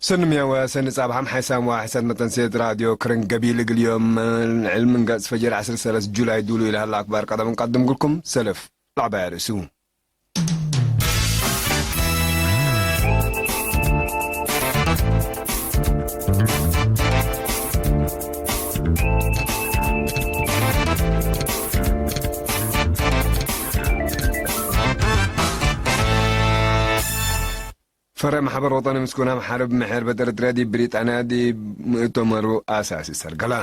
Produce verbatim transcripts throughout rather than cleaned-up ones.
ሰኒ ሚያ ወሰኒ ጻብሐም ሓይሳም ወሕሰት መተንሴት ራድዮ ክርን ገቢል እግል ዮም ዕልም ምን ገጽ ፈጅር ዐስር ሰለስ ጁላይ ዱሉ ኢለሀለ አክባር ቀደም እንቀድም ግልኩም። ሰልፍ ለዐባይ ርእሱ። ፈረዕ መሕበር ወጠኒ ምስኩናም ሐርብ ምሕር ቤት ኤረትርያ ዲብ ብሪጣንያ ዲብ ምእተመሩ አሳሲ ሰርገላ።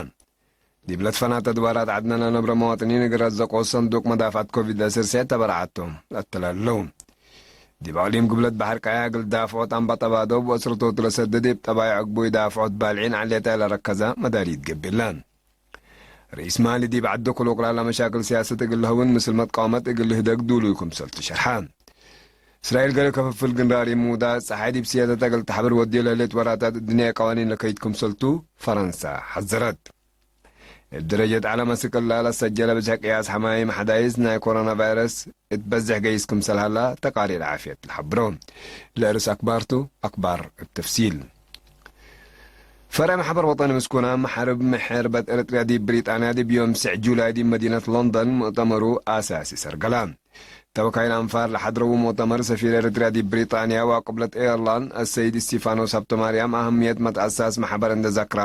ዲብ ለትፈናተ ድዋራት ዐድነ ለነብረ መዋጥኒን እግል ረዘቆ ሰንዱቅ መዳፍዐት ኮቪድ ዐስር ሴ ተበርዓቶ ለአተላለው። ዲብ አቅሊም ግብለት በሐር ቀያ እግል ዳፍዖት አምበጠባዶብ ወእስረቶቱ ለሰደ ዲብ ጠባይዕ አግቡይ ዳፍዖት ባልዒን ዐሌተ ለረከዘ መዳሊት ገቢለ። ርኢስ ማሊ ዲብ ዐዱ ክሉቅ ላለ መሻክል ሲያሰት እግል ለህውን ምስል መትቃወመት እግል ልህደግ ዱሉይ ክምሰል ትሸርሐ። እስራኤል ገሌ ከፍፍል ግንራር ኢሙዳ ጸሓይ ዲብ ስያሰት እግል ተሕብር ወዴ ለህሌት ወራታት እድንያ ቀዋኒን ለከይድ ክምሰልቱ ፈረንሳ ሐዘረት። እብ ደረጀት ዓለም አስክ እላ ለሰጀለ ብዝሕ ቅያስ ሐማይም ሐዳይስ ናይ ኮሮና ቫይረስ እት በዝሕ ገይስ ክምሰል ሀላ ተቃሪር ዓፍየት ለሐብሮ። ለእርስ አክባርቱ አክባር እብ ተፍሲል። ፈርዕ መሕበር ወጠኒ ምስኩናም ሐርብ ምሕር ቤት ኤረትርያ ዲብ ብሪጣንያ ዲብ ዮም ስዕ ጁላይ ዲብ መዲነት ሎንደን ሙእተመሩ አሳሲ ሰርገላ። ተወካይል አንፋር ለሐድረዉ ሙእተመር ሰፊር ኤረትርያ ዲብ ብሪጣንያ ወቅብለት ኤርላን አሰይድ እስቲፋኖስ ሀብተማርያም አህምየት መትአሳስ መሕበር እንደ ዘክራ፣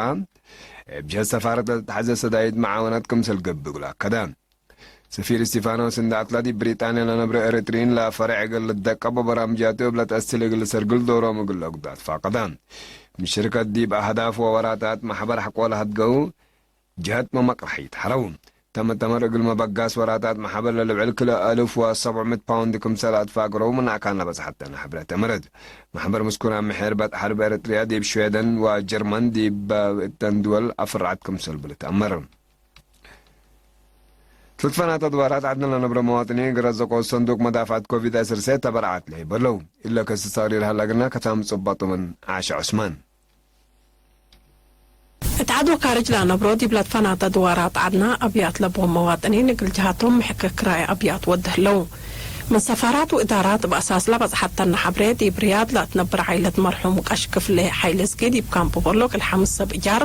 እብ ጀህት ሰፋረት ለትትሐዜ ሰዳይት መዓወነት ክምሰል ገብእ እግል አከደ። ሰፊር እስቲፋኖስ እንደ አክላ ዲብ ብሪጣንያ ለነብረ ኤረትርዪን ለፈርዕ እግል ልትደቀብ ወበራምጃቱ እብ ለትአስል እግል ልሰርግል ዶሮም እግል ለአጉዱ አትፋቀደ። ምን ሽርከት ዲብ አህዳፍ ወወራታት መሕበር ሐቆ ለሀድገው ጀህት መመቅረሐይት ሐረው። ተመ ተመር እግል መበጋስ ወራታት መሐበር ለልብዕል ክልኤ አልፍ ወሰብዕ ምእት ፓውንድ ክምሰል አትፋግረው ምን አካን ለበጽሐተነ ሕብረት አመረት። መሕበር ምስኩናም ምሕር ቤት ሐርብ ኤረትርያ ዲብ ሽዌደን ወጀርመን ዲብ እተን ድወል አፍርዓት ክምሰል ብልትአመር። ትልትፈናተ ድዋራት ዐድነ ለነብረ መዋጥኒን እግል ረዘቆ ሰንዱቅ መዳፍዐት ኮቪድ ዐስር ሴ ተበርዓት ለህይ በለው። እለ ክስ ተቅሪር ሀለ ግና ከታም ጽበጡ ምን ዓሸ ዑስማን። እት ዐድ ወካርጅ ለአነብሮ ዲብ ለትፈናተ ድዋራት ዐድና አብያት ለቦም መዋጥኒን እግል ጀሃቶም ምሕክ ክራይ አብያት ወድ ህለው። ምን ሰፋራት ወእዳራት እብ አሳስ ለበጽሐተነ ሐብሬ ዲብ ርያድ ለአትነብር ዓይለት መርሑም ቀሽ ክፍሌ ሐይልዝጊ ዲብ ካምፕ ቦሎ እግል ሐምስ ሰብ እጃር፣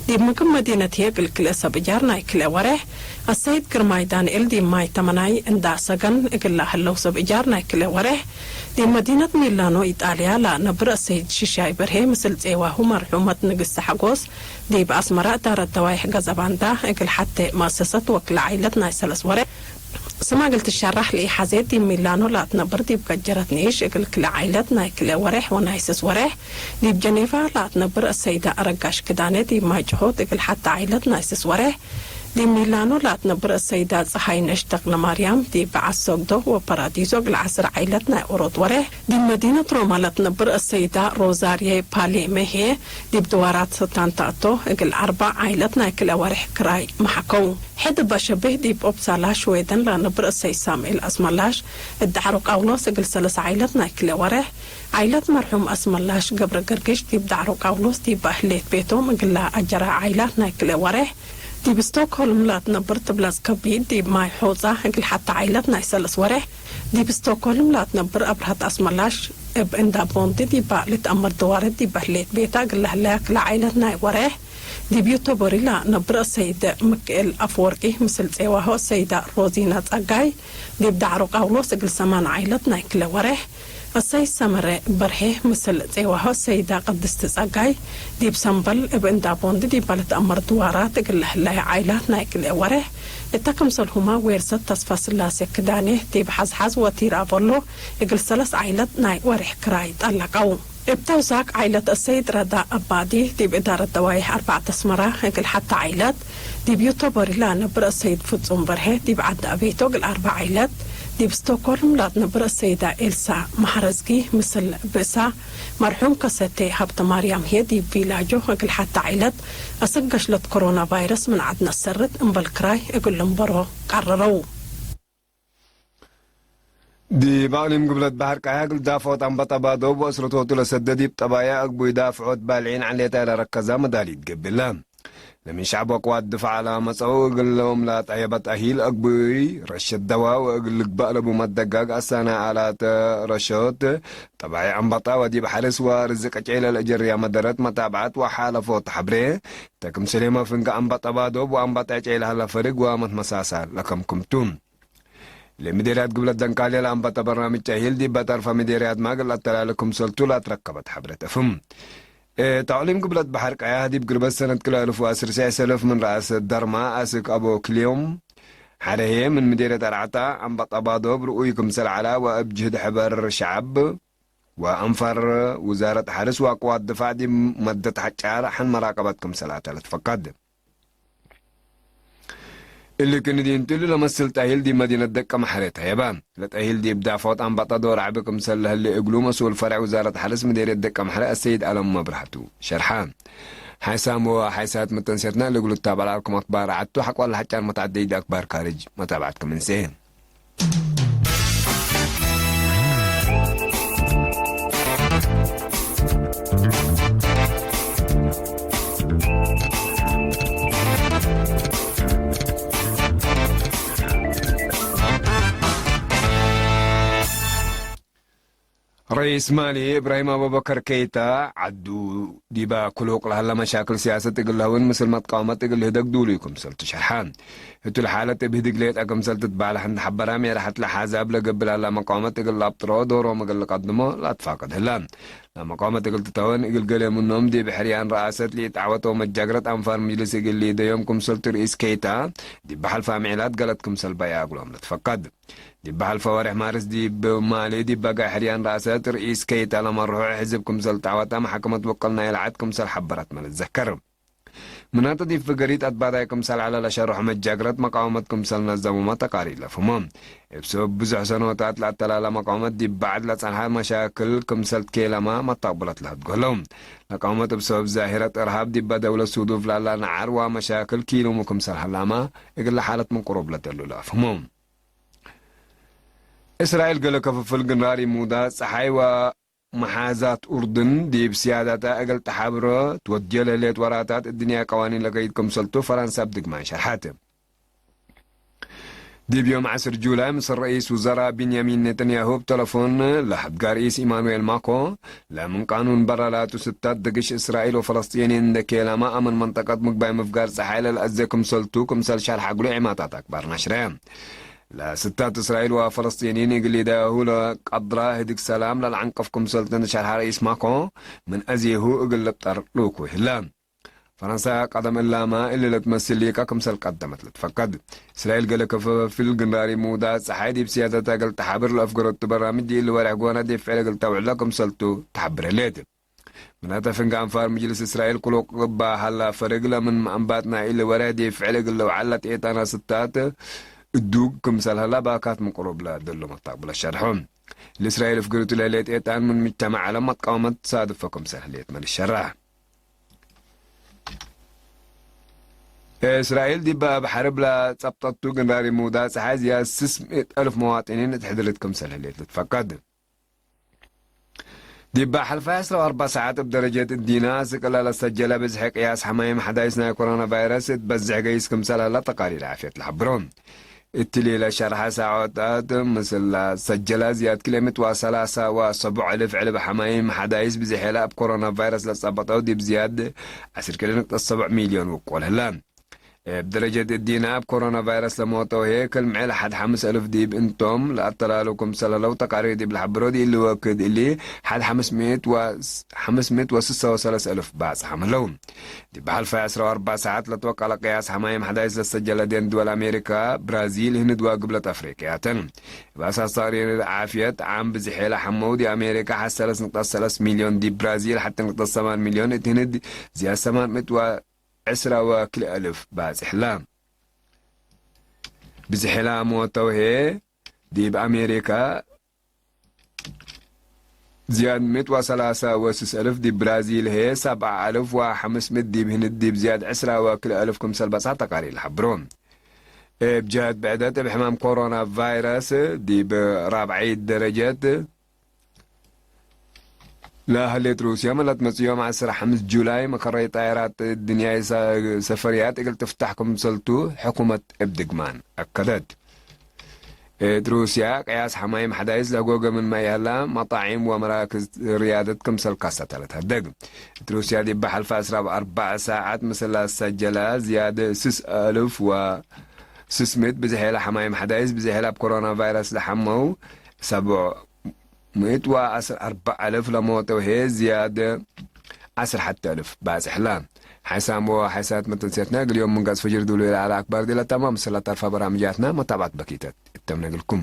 ዲብ ምግብ መዲነት ህዬ እግል ክልኤ ሰብ እጃር ናይ ክልኤ ወሬሕ፣ አሰይድ ግርማይ ዳንኤል ዲብ ማይ ተመናይ እንዳ ሰገን እግል ለህለው ሰብ እጃር ናይ ክልኤ ወሬሕ፣ ዲብ መዲነት ሚላኖ ኢጣልያ ለአነብር አሰይድ ሽሻይ በርሄ ምስል ጼዋሁ መርሑመት ንግስቲ ሐጎስ፣ ዲብ አስመረ እዳረት ደዋይሕ ገዘባንዳ እግል ሐቴ መአሰሰት ወክልኤ ዓይለት ናይ ሰለስ ወሬሕ ስመ እግል ትሸራሕ ለኢሐዜ፣ ዲብ ሚላኖ ለአትነብር ዲብ ገጀረት ንኢሽ እግል ክልኤ ዓይለት ናይ ክልኤ ወሬሕ ወናይ ስስ ወሬሕ፣ ዲብ ጀኔቫ ለአትነብር አሰይዳ አረጋሽ ክዳኔ ዲብ ማይ ጭሆት እግል ሐቴ ዓይለት ናይ ስስ ወሬሕ፣ ዲብ ሚላኖ ለአትነብር አሰይዳ ጸሃይነሽ ተክለማርያም ዲብ በዐት ሶግዶ ወፓራዲዞ እግል ዐስር ዓይለት ናይ ኦሮት ወሬሕ፣ ዲብ መዲነት ሮማ ለትነብር አሰይዳ ሮዛርዬ ፓሌሜ ህዬ፣ ዲብ ድዋራት ሰታን ተአቶ እግል አርበዕ ዓይለት ናይ ክልኤ ወሬሕ ክራይ መሐከው። ሕድ እበ ሸብህ ዲብ ኦፕሳላ ሽዌደን ለነብር እሰይ ሳምኤል አስመላሽ፣ እት ዳዕሮ ቃውሎስ እግል ሰለስ ዓይለት ናይ ክልኤ ወሬሕ፣ ዓይለት መርሑም አስመላሽ ገብረ ገርግሽ ዲብ ዳዕሮ ቃውሎስ ዲብ ህሌት ቤቶም እግል ለአጀራ ዓይላት ናይ ክልኤ ወሬሕ፣ ዲብ ስቶክሆልም ለትነብር ትብለጽ ከቢድ ዲብ ማይ ሖጻ እግል ሐቴ ዓይለት ናይ ሰለስ ወሬሕ፣ ዲብ ስቶክሆልም ለትነብር አብርሀት አስመላሽ እብ እንዳ ቦንዲ ዲባ ልትአመር ድዋረት ዲብ ህሌት ቤታ እግል ለህለያ ክልኤ ዓይለት ናይ ወሬሕ፣ ዲብ ዩቶቦሪ ለነብር አሰይድ ምክኤል አፍወርቂ ምስል ጼዋሆ አሰይዳ ሮዚና ጸጋይ፣ ዲብ ዳዕሮ ቃውሎስ እግል ሰማን ዓይለት ናይ ክልኤ ወሬሕ፣ አሰይድ ሰመረ በርሄ ምስል ጼዋሆ አሰይዳ ቅድስት ጸጋይ፣ ዲብ ሰምበል እብ እንዳ ቦንድ ዲብ ለትአመር ድዋራት እግል ለህለየ ዓይላት ናይ ክልኤ ወሬሕ፣ እተ ክምሰልሁመ ዌርሰት ተስፋስላሴ ክዳኔ ዲብ ሐዝሐዝ ወቲራቮሎ እግል ሰለስ ዓይለት ናይ ወሬሕ ክራይ ጠለቀው። እብ ተውሳክ ዓይለት አሰይድ ረዳ አባዲ፣ ዲብ እዳረት ደዋይሕ አርበዕት አስመራ እግል ሐቴ ዓይለት፣ ዲብ ዩቶቦሪ ለነብር አሰይድ ፍጹም በርሄ፣ ዲብ ዐዲ አቤቶ እግል አርበዕ ዓይለት፣ ዲብ ስቶክሆልም ለትነብር አሰይዳ ኤልሳ መሐረዝጊ ምስል ብእሳ፣ መርሑም ከሰቴ ሀብተማርያም ህዬ ዲብ ቪላጆ እግል ሐቴ ዓይለት፣ አስክ ገሽለት ኮሮና ቫይረስ ምን ዐድነ አሰርት እምበል ክራይ እግል ልንበሮ ቀረረው። ዲብ አቅሊም ግብለት በሐር ቀያ እግል ዳፍዖት አንበጠባዶብ ወእስረቶቱ ለሰደ ዲብ ጠባየ አግቡይ ዳፍዖት ባልዒን ዐሌታ ለረከዛ መዳሊት ገብእለ። ለምን ሸዕብ ወቅዋት ድፋዕ ለአመጸው እግሎም ለጠየበት አሂል አግቡይ ረሸት ደዋ ወእግል ልግባእ ለቡ መደጋግ አሳነ አላተ ረሾት ጠባይ አንበጣ ወዲብ ሐርስ ወርዝቅ ጨይለ ለእጀርያ መደረት መታብዐት ወሓለፎት ሐብሬ ተክም ስሌመ ፍንገ አንበጣ ባዶብ ወአንበጣ ጨይለ ሀለ ፈርግ ወመትመሳሳል ለከምክምቱ። ለምዴርያት ግብለት ደንካልየ ለአንበጠ በርናምጅ ጨሂል ዲበ ጠርፈ ምዴርያት ማግል ለአተላለ ክምሰልቱ ለአትረከበት ሐብረት እፍም። እ፣ ተዕሊም ግብለት በሐር ቀያህ ዲብ ግርበት ሰነት ክልኤ አልፍ ወዐስር ሰለፍ ምን ረአስ ደርማ አስክ አቦ ክልዮም ሐረሄ ምን ምዴርየት አርዓታ አንበጠ ባዶብ ርኡይ ክምሰል ዐላ ወእብ ጅህድ ሕበር ሸዐብ ወአንፋር ውዛረት ሐርስ ወአቅዋት ድፋዕ ዲብ መደት ሐጫር ሐን መራቀበት ክምሰል አተ ለትፈቀድ። እሊ ክንዲ እንቱ እሊ ለመስል ጠሂል ዲብ መዲነት ደቀ መሐሬ ተየበ። ለጠሂል ዲብ ዳፎት አንበጣ ዶር ዐቢ ክምሰል ለህሌ እግሉ መስኡል ፈርዕ ውዛረት ሐርስ ምዴርየት ደቀ መሐሬ አሰይድ አለሙ መብራህቱ ሸርሐ። ሓይሳም ወሓይሳት መተንሴትና እሊ እግሉ ትታበዕ ለዐልኩም አክባር ዐቱ ሐቆለ ሐጫር መትዐደይ ዲብ አክባር ካርጅ መታብዐት ክም እንሴ። ረኢስ ማሊ እብራሂም አቡበከር ኬይታ፣ ዐዱ ዲበ ክሉቅ ለሀለ መሻክል ሲያሰት እግል ለህውን ምስል መትቃወመት እግል ልህደግ ዱሉይ ክምሰል ትሸርሐ። ህቱ ለሓለት እብ ህድግ ሌጠ ክምሰል ትትባለሕ እንደ ሐበራ፣ ሜርሐት ለሐዛብ ለገብእ ለሀላ መቃወመት እግል ለአብጥሮ ዶሮም እግል ልቀድሞ ለአትፋቅድ ህለ። ለመቃወመት እግል ትተወን እግል ገሌ ምኖም ዲብ ሕርያን ረአሰት ለኢትዐወተው መጃግረት አንፋር ምጅልስ እግል ሊደዮም ክምሰልቱ ርኢስ ኬይታ ዲብ ሐልፋ ምዕላት ገለት ክምሰል በያ እግሎም ለትፈቀድ። ዲብ ሐልፈ ወሬሕ ማርስ ዲብ ማሊ ዲብ በጋይ ሕርያን ረአሰት ርኢስ ኬይታ ለመርሖ ሕዝብ ክምሰል ተዐወተ መሐከመት ወቅል ናይ ለዐድ ክምሰል ሐበረት መ ልትዘከር። ምናተ ዲብ ፍገሪት አትባዳይ ክምሰል ዐለ ለሸርሖ መጃግረት መቃወመት ክምሰል ነዘሙመ ተቃሪር ለፍሞ። እብ ሰበብ ብዙሕ ሰኖታት ለአተላለ መቃወመት ዲብ በዕድ ለጸንሐት መሻክል ክምሰል ትኬለመ መታቅብለት ለሀድጎ ህለው። ለቃወመት እብ ሰበብ ዛሂረት እርሃብ ዲበ ደውለት ሱዱፍ ላላ ነዓር ወመሻክል ኪሉሙ ክምሰል ሀላመ እግለ ሓለት ምን ቅሩብ ለደሉ ለአፍህሞ። እስራኤል ገሌ ክፍፍል ግንራር ኢሙዳ ጸሓይ ወመሓዛት ኡርድን ዲብ ስያዳታ እግል ተሓብሮ ትወድዮ ለህሌት ወራታት እድንያ ቀዋኒን ለከይድ ክምሰልቱ ፈረንሳ እብ ድግማይ ሸርሐት። ዲብ ዮም ዐስር ጁላይ ምስል ረኢስ ውዘራ ቢንያሚን ኔተንያሁ እብ ተለፎን ለሀድጋ ርኢስ ኢማኑኤል ማኮ ለምን ቃኑን በራላቱ ስታት ድግሽ እስራኤል ወፈለስጢን እንደ ኬላማ አምን መንጠቀት ምግባይ ምፍጋር ጸሓይ ለልአዜ ክምሰልቱ ክምሰል ሻርሕ እግሉ ዒማታት አክባር ነሽረ። ለስታት እስራኤል ወፈለስጢኒን እግል ኢዳሁ ለቀድራ ህድግ ሰላም ለልዐንቀፍ ክምሰልትን ሻርሐ ረኢስ ማኮ ምን አዜሁ እግል ልብጠር ልውኩ ህለ። ፈረንሳ ቀደም እላመ እሊ ለትመስል ሊቀ ክምሰል ቀደመት ልትፈቀድ። እስራኤል ገሌ ክፍፍል ግንራር ኢሙዳ ጸሓይ ዲብ ስያደተ እግል ተሓብር ለአፍገረቱ በራምጅ ዲእሊ ወሬሕ ጎነ ዲብ ፍዕል እግል ተውዕሎ ክምሰልቱ ተሓብር ህሌት። ምናተ ፍንገ አንፋር ምጅልስ እስራኤል ክሉቅ እባ ሀላ ፈርግ ለምን መአንባጥ ናይ እሊ ወሬሕ ዲብ ፍዕል እግል ለውዐል ለጤጣና ስታት እዱግ ክምሰል ሀላ ባካት ምን ቅሩብ ለደሎ መታቅብለ ሸርሖ። ለእስራኤል እፍግርቱ ለህሌት ኤጣን ምን ምጅተመዕ ዐለም መትቃወመት ትሳድፎ ክምሰል ህሌት መልስ ሸራህ። እስራኤል ዲበ እብ ሐርብ ለጸብጠቱ ግንራር ኢሙዳ ጸሓይ ዝያድ ስስ ምእት አልፍ መዋጥኒን እት ሕድርት ክምሰል ህሌት ልትፈቀድ። ዲበ ሐልፋይ ዐስራ ወአርበዕ ሰዓት እብ ደረጀት እዲና ስቅለ ለሰጀለ ብዝሒ ቅያስ ሐማይም ሐዳይስ ናይ ኮሮና ቫይረስ እት በዝሕ ገይስ ክምሰል ሀለ ተቃሪር ዓፍየት ለሐብሮ። እትሊ ለሸርሐ ሳዖታት ምስል ለሰጀለ ዝያድ ክልኤ ምእት ወሰላሳ ወሰቡዕ እልፍ ዕልብ ሐማይም ሐዳይስ ብዝሔለ እብ ኮሮና ቫይረስ ለጸበጠው ዲብ ዝያድ ዐስር ክልኤ ንቅጠት ሰቡዕ ሚልዮን ውቁል ህለ። እብ ደረጀት እዲነ እብ ኮሮና ቫይረስ ለሞተው ህዬ ክል ምዕል ሐድ ሐምስ እልፍ ዲብ እንቶም ለአተላሉ ክምሰል ሀለው ተቃሪር ዲብ ለሐብሮ ዲእሊ ወክድ እሊ ሐድ ሐምስ ምእት ወ-፣ ሐምስ ምእት ወስሳ ወሰለስ እልፍ ባጽሓም ህለው። ዲብ ሐልፋይ ዐስራ ወአርበዕ ሰዓት ለትወቀለ ቅያስ ሐማይም ሐዳይስ ለሰጀለ ዴን ድወል አሜሪካ፣ ብራዚል፣ ህንድ ወግብለት አፍሪቅያ ተን። እብ አሳስ ተቅሪር ዓፍየት ዓም ብዝሔ ለሐመው ዲብ አሜሪካ ሐሰለስ ንቅጠት ሰለስ ሚልዮን፣ ዲብ ብራዚል ሐቲ ንቅጠት ሰማን ሚልዮን፣ እት ህንድ ዝያድ ሰማን ምእት ወ-፣ ዕስራ ወክልኤ እልፍ ባጽሕ ላ። ብዝሒ ላ ሞተው ህዬ ዲብ አሜሪካ ዝያድ ምእት ወሰላሳ ወስስ እልፍ፣ ዲብ ብራዚል ህዬ ሰብዓ እልፍ ወሐምስ ምእት፣ ዲብ ህንድ ዲብ ዝያድ ዕስራ ወክልኤ እልፍ ክምሰል በጽሐ ተቃሪር ለሐብሮ። እብ ጀህት ብዕደት እብ ሕማም ኮሮና ቫይረስ ዲብ ራብዓይት ደረጀት ለሀሌት ሩስየ መለት መጽእ ዮም ዐስር ሐምስ ጁላይ መከረይ ጣይራት ድንያይ ሰ-፣ ሰፈርያት እግል ትፍታሕ ክምሰልቱ ሕኩመት እብ ድግማን አከደት። እት ሩስያ ቅያስ ሐማይም ሐዳይስ ለጎገ ምን ማይ ሀላ፣ መጣዒም ወመራክዝ ርያደት ክምሰል ካሰተ ለትሀደግ። እት ሩስያ ዲብ ሐልፈ አስር አርበዕ ሳዐት ምስል ለሰጀለ ዝያድ ስስ አልፍ ወስስ ምእት ብዝሔ ለሐማይም ሐዳይስ ብዝሔ ለእብ ኮሮና ቫይረስ ለሐመው ሰብዕ ምእት ወዐስር አርበዕ አልፍ ለሞተ ወሄ ዝያድ ዐስር ሐቴ አልፍ ባጽሕ ለ። ሐሳም ወሐሳት መተንሴትነ እግል ዮም ምንጋዝ ፈጅር ዱሉ ለዐለ አክባር ዲለ ተማም ሰለት አርፋ በራምጃትነ መታብዐት በኪተት እተምነ እግልኩም።